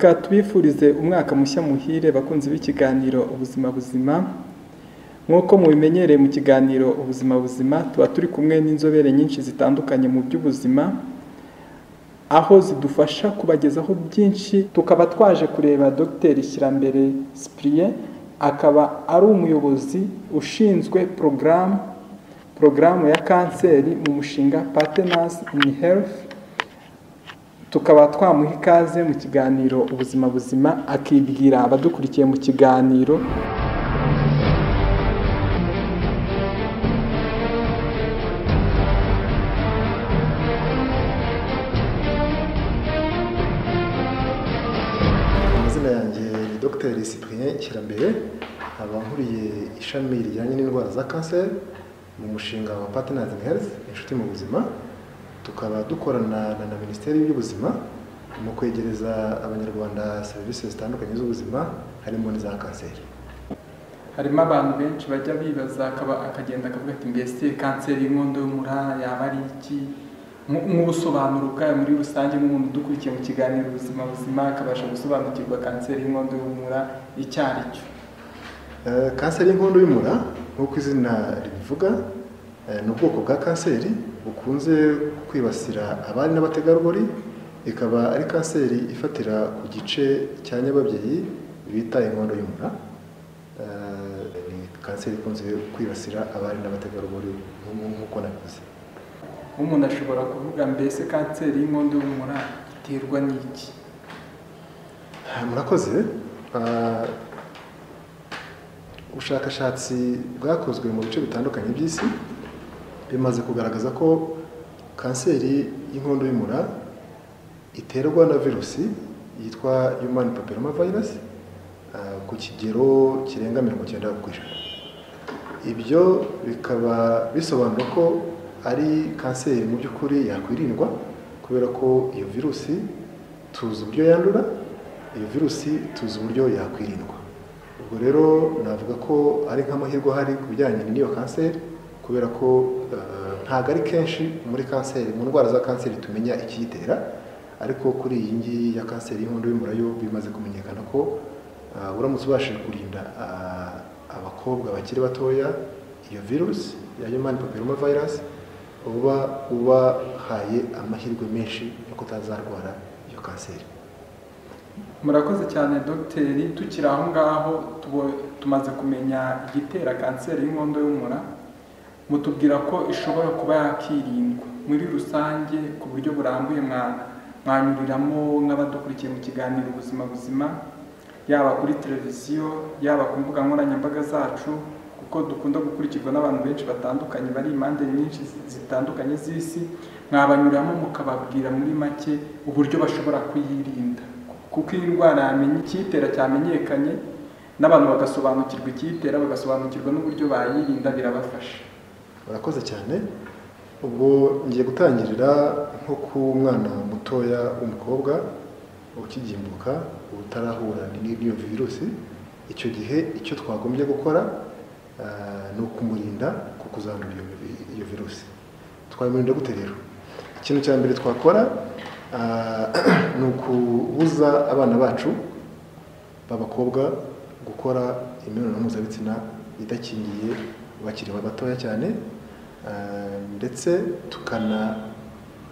Reka tubifurize umwaka mushya muhire bakunzi b'ikiganiro Ubuzima Buzima. Nk'uko mubimenyereye mu kiganiro Ubuzima Buzima tuba turi kumwe n'inzobere nyinshi zitandukanye mu by'ubuzima, aho zidufasha kubagezaho byinshi. Tukaba twaje kureba Dr Shyirambere Cyprien, akaba ari umuyobozi ushinzwe porogaramu ya kanseri mu mushinga Partners in Health. Tukaba twamuha ikaze mu kiganiro Ubuzima Buzima, akibwira abadukurikiye mu kiganiro. Amazina yanjye ni Dr Cyprien Shyirambere, nkaba nkuriye ishami rijyanye n'indwara za kanseri mu mushinga wa Partners in Health, inshuti mu buzima. Tukaba dukorana na Minisiteri y'Ubuzima mu kwegereza Abanyarwanda serivisi zitandukanye z'ubuzima, harimo n'iza kanseri. Harimo abantu benshi bajya bibaza, akagenda akavuga ati mbese kanseri y'inkondo y'umura yaba ari iki? Nk'ubusobanuro bwayo muri rusange, nk'umuntu udukurikiye mu kiganiro Ubuzima Buzima akabasha gusobanukirwa kanseri y'inkondo y'umura icyo ari cyo. Kanseri y'inkondo y'umura nk'uko izina ribivuga, ni ubwoko bwa kanseri bukunze kwibasira abari n'abategarugori, ikaba ari kanseri ifatira ku gice cya nyababyeyi bita inkondo y'umura. Ni kanseri ikunze kwibasira abari n'abategarugori nk'uko nabivuze. Umuntu ashobora kuvuga mbese kanseri y'inkondo y'umura iterwa n'iki? Murakoze. Ubushakashatsi bwakozwe mu bice bitandukanye by'isi bimaze kugaragaza ko kanseri y'inkondo y'umura iterwa na virusi yitwa Human Papilloma Virus ku kigero kirenga 90%. Ibyo bikaba bisobanura ko ari kanseri mu by'ukuri yakwirindwa, kubera ko iyo virusi tuzi uburyo yandura, iyo virusi tuzi uburyo yakwirindwa. Ubwo rero navuga ko ari nk'amahirwe ahari ku bijyanye n'iyo kanseri, kubera ko ntabwo ari kenshi muri kanseri, mu ndwara za kanseri tumenya ikiyitera, ariko kuri iyi ngiyi ya kanseri y'inkondo y'umura yo bimaze kumenyekana ko uramutse ubashije kurinda abakobwa bakiri batoya iyo virusi ya Human Papilloma Virus, uba ubahaye amahirwe menshi yo kutazarwara iyo kanseri. Murakoze cyane dogiteri. Tukiri aho ngaho tumaze kumenya igitera kanseri y'inkondo y'umura, mutubwira ko ishobora kuba yakirindwa muri rusange ku buryo burambuye. Mwanyuriramo nk'abadukurikiye mu kiganiro Ubuzima Buzima, yaba kuri televiziyo, yaba ku mbuga nkoranyambaga zacu, kuko dukunda gukurikirwa n'abantu benshi batandukanye bari impande nyinshi zitandukanye z'isi. Mwabanyuramo mukababwira muri make uburyo bashobora kuyirinda, kuko iyi ndwara yamenye icyitera cyamenyekanye, n'abantu bagasobanukirwa icyitera, bagasobanukirwa n'uburyo bayirinda, birabafasha. Murakoze cyane. Ubwo ngiye gutangirira nko ku mwana mutoya w'umukobwa ukigimbuka, utarahura n'iyo virusi. Icyo gihe icyo twagombye gukora ni ukumurinda ku kuzandura iyo virusi. Twamurinda gute rero? Ikintu cya mbere twakora ni ukubuza abana bacu b'abakobwa gukora imibonano mpuzabitsina idakingiye bakiri batoya cyane, ndetse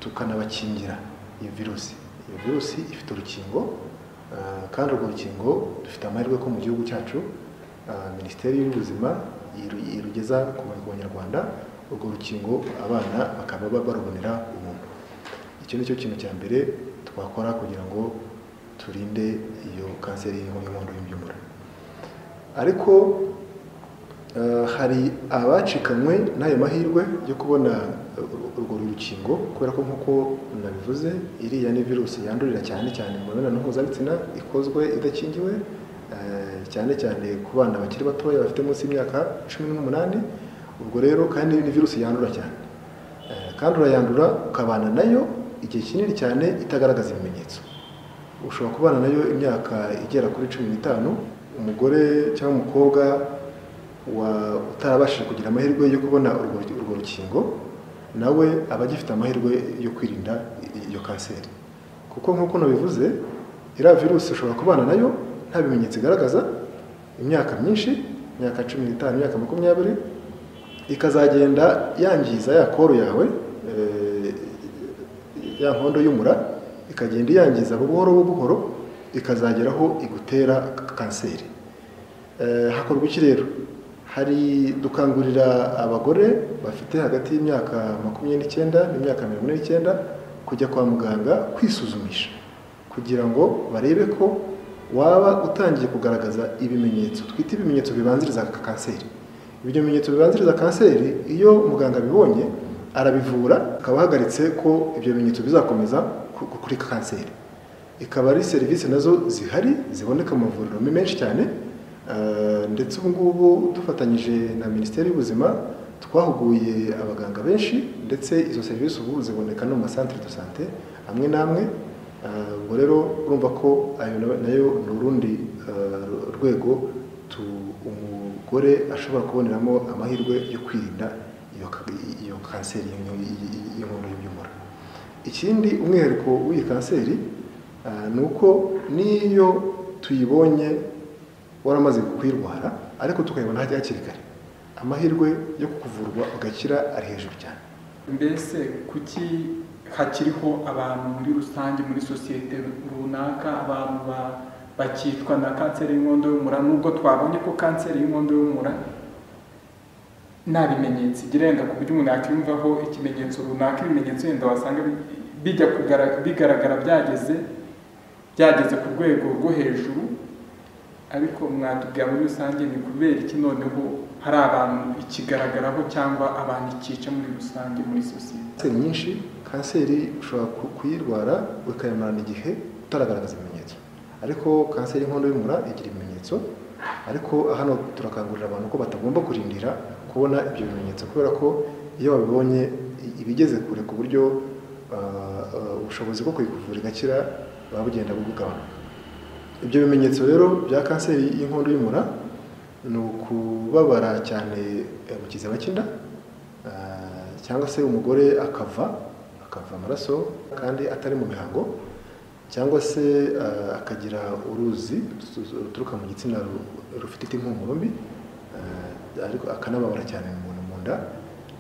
tukanabakingira iyo virusi. Iyo virusi ifite urukingo, kandi urwo rukingo dufite amahirwe ko mu gihugu cyacu Minisiteri y'Ubuzima irugeza ku Banyarwanda, urwo rukingo abana bakaba barubonera ubuntu. Icyo ni cyo kintu cya mbere twakora kugira ngo turinde iyo kanseri y'inkondo y'umura. Ariko hari abacikanywe n'ayo mahirwe yo kubona urwo rukingo, kubera ko nk'uko nabivuze iriya ni virusi yandurira cyane cyane mu mibonano mpuzabitsina ikozwe idakingiwe, cyane cyane ku bana bakiri batoya bafite munsi y'imyaka 18. Ubwo rero kandi ni virusi yandura cyane, kandi urayandura ukabana nayo igihe kinini cyane itagaragaza ibimenyetso. Ushobora kubana nayo imyaka igera kuri 15. Umugore cyangwa umukobwa utarabashije kugira amahirwe yo kubona urwo rukingo, nawe aba agifite amahirwe yo kwirinda iyo kanseri, kuko nk'uko nabivuze Iriya virusi ushobora kubana nayo nta bimenyetso igaragaza imyaka myinshi, imyaka 15, imyaka 20, ikazagenda yangiza ya koro yawe, ya nkondo y'umura, ikagenda iyangiza buhoro buhoro, ikazageraho igutera kanseri. Hakorwa iki rero? Hari dukangurira abagore bafite hagati y'imyaka 29 n'imyaka 49 kujya kwa muganga kwisuzumisha kugira ngo barebe ko waba utangiye kugaragaza ibimenyetso twita ibimenyetso bibanziriza kanseri. Ibyo bimenyetso bibanziriza kanseri iyo muganga abibonye arabivura, akaba ahagaritse ko ibyo bimenyetso bizakomeza kuri kanseri. Ikaba ari serivisi nazo zihari ziboneka mu mavuriro menshi cyane, ndetse ubu ngubu dufatanyije na Minisiteri y'Ubuzima twahuguye abaganga benshi, ndetse izo serivisi ubu ziboneka no mu masantere de sante amwe n'amwe. Ubwo rero urumva ko ayo nayo ni urundi rwego umugore ashobora kuboneramo amahirwe yo kwirinda iyo kanseri y'inkondo y'umura. Ikindi umwihariko w'iyi kanseri ni uko n'iyo tuyibonye waramaze kuyirwara ariko tukayibona hakiri kare, amahirwe yo kuvurwa ugakira ari hejuru cyane. Mbese kuki hakiriho abantu muri rusange muri sosiyete runaka abantu bakicwa na kanseri y'inkondo y'umura, nubwo twabonye ko kanseri y'inkondo y'umura nta bimenyetso igirenga ku buryo umuntu yakwiyumvaho ikimenyetso runaka, ibimenyetso yenda wasanga bijya bigaragara byageze ku rwego rwo hejuru, ariko mwatubwira muri rusange ni kubera iki noneho hari abantu ikigaragaraho cyangwa abantu ikica muri rusange muri sosiyete? Kanseri nyinshi, kanseri ushobora kuyirwara ukayimarana igihe utaragaragaza ibimenyetso, ariko kanseri y'inkondo y'umura igira ibimenyetso. Ariko hano turakangurira abantu ko batagomba kurindira kubona ibyo bimenyetso, kubera ko iyo babibonye ibigeze kure ku buryo ubushobozi bwo kuyivura igakira buba bugenda bugabanuka. Ibyo bimenyetso rero bya kanseri y'inkondo y'umura ni ukubabara cyane mu kiziba cy'inda, cyangwa se umugore akava amaraso kandi atari mu mihango, cyangwa se akagira uruzi ruturuka mu gitsina rufite impumuro mbi, ariko akanababara cyane mu nda,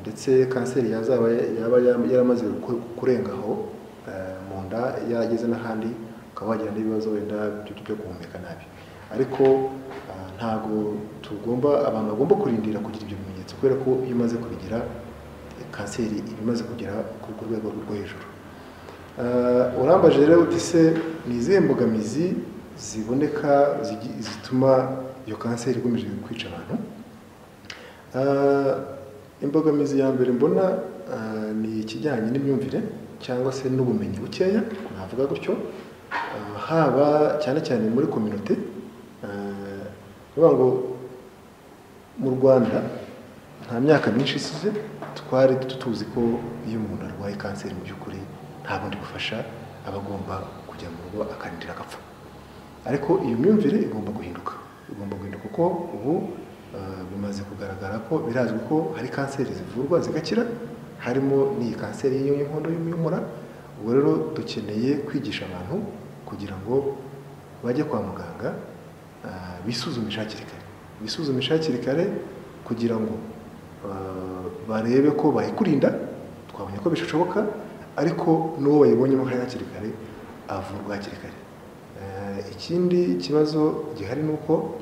ndetse kanseri yazaba yaba yaramaze kurengaho mu nda yarageze n'ahandi, ukaba wagira n'ibibazo wenda byo guhumeka nabi. Ariko ntago tugomba, abantu bagomba kurindira kugira ibyo bimenyetso, kubera ko iyo umaze kubigira kanseri iba imaze kugera ku rwego rwo hejuru. Urambaje rero uti se ni izihe mbogamizi ziboneka zituma iyo kanseri ikomeje kwica abantu? Imbogamizi ya mbere mbona ni ikijyanye n'imyumvire cyangwa se n'ubumenyi bukeya, navuga gutyo, haba cyane cyane muri communauté. Bivuga ngo mu Rwanda nta myaka myinshi isize twari tuzi ko iyo umuntu arwaye kanseri mu by'ukuri nta bundi bufasha, aba agomba kujya mu rugo akarindira agapfa. Ariko iyo myumvire igomba guhinduka, kuko ubu bimaze kugaragara ko birazwi ko hari kanseri zivurwa zigakira, harimo n'iyi kanseri y'inkondo y'umura. Ubwo rero dukeneye kwigisha abantu kugira ngo bajye kwa muganga bisuzumishe hakiri kare, kugira ngo barebe ko bayikurinda. Twabonye ko bishoboka, ariko n'uwo bayibonyemo hakiri kare avurwa hakiri kare. Ikindi kibazo gihari ni uko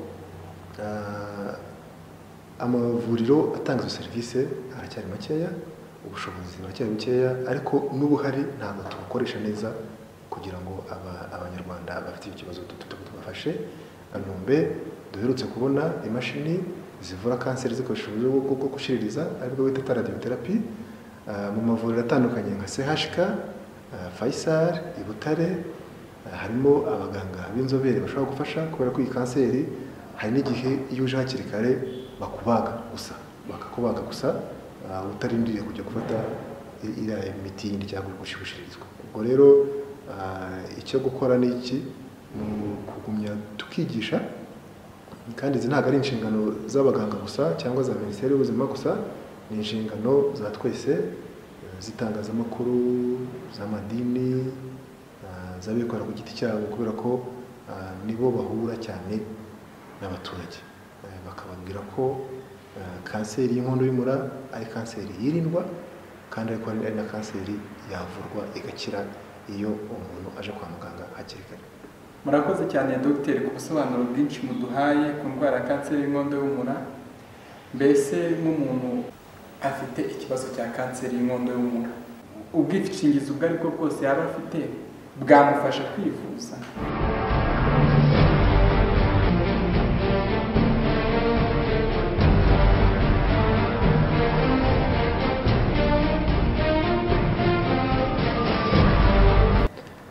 amavuriro atanga izo serivisi aracyari makeya, ubushobozi buracyari bukeya, ariko n'ubuhari ntabwo tubukoresha neza kugira ngo abanyarwanda bafite icyo kibazo tubafashe. Kanombe duherutse kubona imashini zivura kanseri zikoresha uburyo bwo gushiririza, aribwo bita radiotherapy, mu mavuriro atandukanye nka CHK, Faisal, i Butare, harimo abaganga b'inzobere bashobora gufasha, kubera ko iyi kanseri hari n'igihe iyo uje hakiri kare bakubaga gusa, utarindiriye kujya gufata iriya miti yindi cyangwa gushirishirizwa. Ubwo rero icyo gukora ni iki? Ni ukugumya tukigisha, kandi izi ntabwo ari inshingano z'abaganga gusa cyangwa za Minisiteri y'Ubuzima gusa, ni inshingano za twese, z'itangazamakuru, z'amadini, z'abikorera ku giti cyabo, kubera ko nibo bahura cyane n'abaturage, bakababwira ko kanseri y'inkondo y'umura ari kanseri yirindwa, kandi ariko ari na kanseri yavurwa igakira iyo umuntu aje kwa muganga hakiri kare. Murakoze cyane dogiteri ku busobanuro bwinshi muduhaye ku ndwara ya kanseri y'inkondo y'umura. Mbese nk'umuntu afite ikibazo cya kanseri y'inkondo y'umura, ubwishingizi ubwo aribwo bwose yaba afite bwamufasha kwivuza?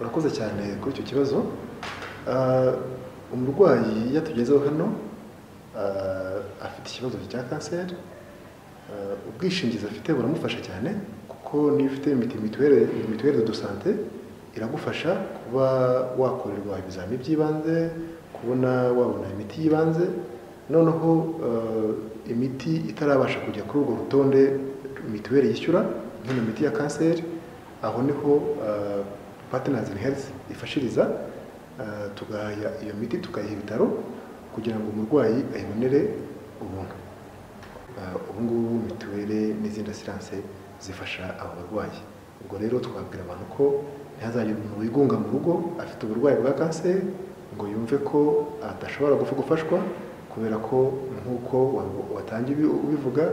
Urakoze cyane kuri icyo kibazo. Umurwayi iyo atugezeho hano afite ikibazo cya kanseri, ubwishingizi afite buramufasha cyane, kuko niyo ufite mituweli de sante iragufasha kuba wakorerwa ibizami by'ibanze, kubona wabona imiti y'ibanze, noneho imiti itarabasha kujya kuri urwo rutonde mituweli yishyura nk'ino miti ya kanseri, aho niho Partners in Health ifashiriza, tugaha iyo miti tukayiha ibitaro kugira ngo umurwayi ayibonere ubuntu. Ubu ngubu mituweli n'izindi asiranse zifasha abo barwayi. Ubwo rero twabwira abantu ko ntihazagire umuntu wigunga mu rugo afite uburwayi bwa kanseri ngo yumve ko adashobora gufashwa, kubera ko nk'uko watangiye ubivuga,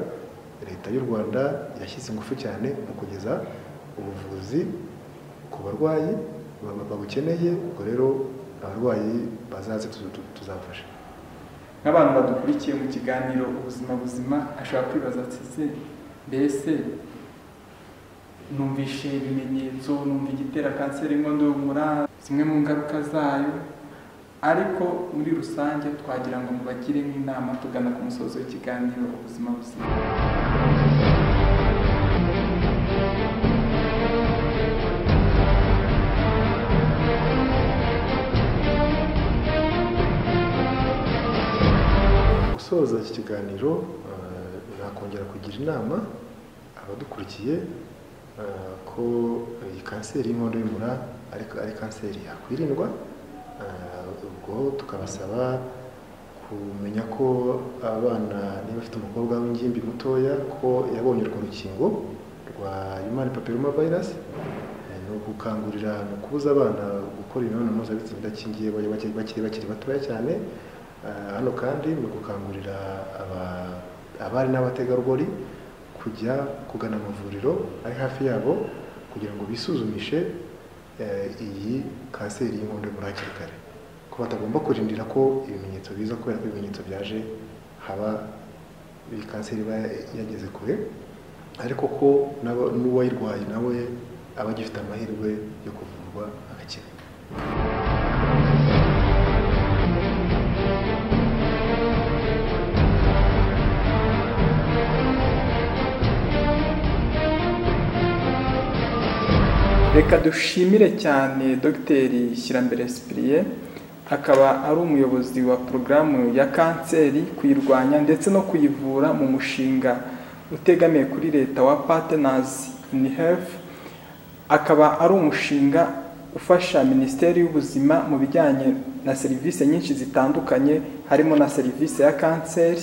Leta y'u Rwanda yashyize ingufu cyane mu kugeza ubuvuzi ku barwayi babukeneye. Ubwo rero abarwayi bazaze tuzabafasha. Nk'abantu badukurikiye mu kiganiro Ubuzima Buzima, ashobora kwibaza ati se mbese numvishe ibimenyetso, numva igitera kanseri y'inkondo y'umura, zimwe mu ngaruka zayo, ariko muri rusange twagira ngo mubagire nk'inama tugana ku musozo w'ikiganiro Ubuzima Buzima. Gusoza iki kiganiro, nakongera kugira inama abadukurikiye ko iyi kanseri y'inkondo y'umura ari kanseri yakwirindwa. Ubwo tukabasaba kumenya ko abana, niba bafite umukobwa w'ingimbi mutoya, ko yabonye urwo rukingo rwa human papilloma virus, ni ugukangurira, ni ukubuza abana gukora imibonano mpuzabitsina idakingiye bakiri batoya cyane. Hano kandi ni ugukangurira abari n'abategarugori kujya kugana amavuriro ari hafi yabo kugira ngo bisuzumishe iyi kanseri y'inkondo y'umura hakiri kare, ko batagomba kurindira ko ibimenyetso biza, kubera ko ibimenyetso byaje haba iyi kanseri iba yageze kure, ariko ko n'uwayirwaye nawe aba agifite amahirwe yo kuvurwa agakira. Reka dushimire cyane Dogiteri Shyirambere Cyprien, akaba ari umuyobozi wa porogaramu ya kanseri, kuyirwanya ndetse no kuyivura mu mushinga utegamiye kuri leta wa Partners in Health, akaba ari umushinga ufasha Minisiteri y'Ubuzima mu bijyanye na serivisi nyinshi zitandukanye harimo na serivisi ya kanseri.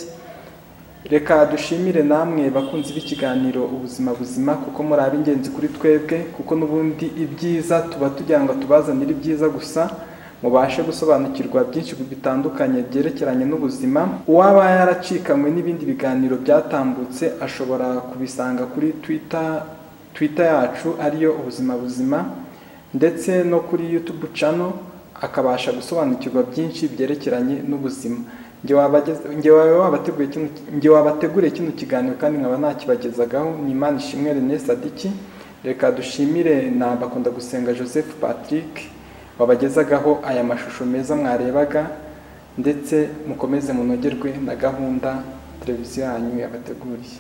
Reka dushimire namwe bakunzi b'ikiganiro Ubuzima Buzima, kuko muri ab'ingenzi kuri twebwe, kuko n'ubundi ibyiza tuba tugira ngo tubazanire ibyiza gusa, mubashe gusobanukirwa byinshi bitandukanye byerekeranye n'ubuzima. Uwaba yaracikanywe n'ibindi biganiro byatambutse ashobora kubisanga kuri Twitter yacu ariyo Ubuzima Buzima, ndetse no kuri YouTube channel, akabasha gusobanukirwa byinshi byerekeranye n'ubuzima. Njye wabateguriye kino kiganiro kandi nkaba nakibagezagaho ni Imanishimwe René Sadiki. Reka dushimire na Bakunda Gusenga Joseph Patrick wabagezagaho aya mashusho meza mwarebaga, ndetse mukomeze munogerwe na gahunda televiziyo yanyu yabateguriye.